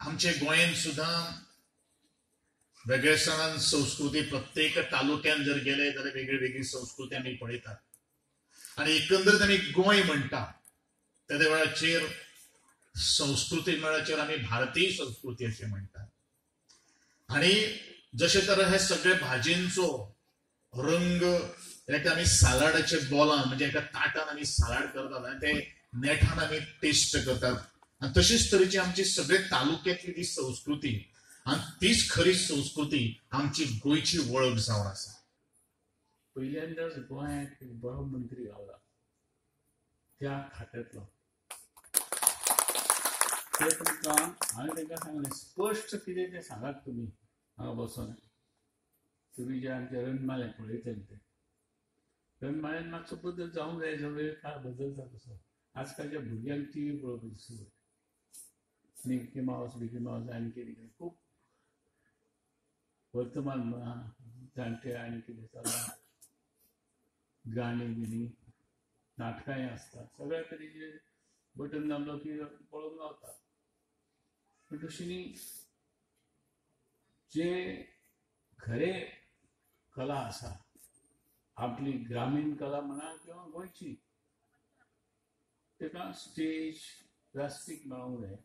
आमचे गोंयांत सुद्दां वेगळेसाणान संस्कृती, प्रत्येक तालुक्यान जर गेले जाल्यार वेगळी वेगळी संस्कृती आमी पळयतात. आनी एकंदरीत आमी गोंय म्हणटा तेदे वेळाचेर संस्कृती मेळाचेर आमी भारतीय संस्कृती अशें म्हणटात. आनी जशे तर हे सगळे भाजयेंचो रंग एका आमी सालाडाचे बोलान म्हणजे एका ताटान आमी सालाड करतात आनी ते नेठान आमी टेस्ट करतात, आनी तशीच तरेची आमची सगळे तालुक्यांतली ती संस्कृती आनी तीच खरी संस्कृती आमची गोंयची वळख जावन आसा. पहिल्यांदाच गोंयांत एक बरो मंत्री गावला त्या खात्यांतलो. ते तुमकां हांवें तांकां सांगलें स्पश्ट कितें तें सांगात तुमी हांगा बसून. तुमी जे आमचे रणमालें पळयतले ते रणमाळ्यान मातसो बदल जावंक जाय, जो वेळ काळ बदलता तसो. आजकालच्या भुरग्यांक टी व्ही पळोवपाची सुरवात, मिकी मावस बिकी मावस आनी कितें कितें खूब वर्तमान जाणटे आनी कितें चल्लां, गाणी बिणी नाटकांय आसता, सगळ्या तरेचे बटन दामलो की पळोवंक गावता. पूण तशी न्ही, जे खरे कला आसा आपली ग्रामीण कला म्हणा किंवा गोंयची, ताका स्टेज व्यासपीठ मेळोंक जाय.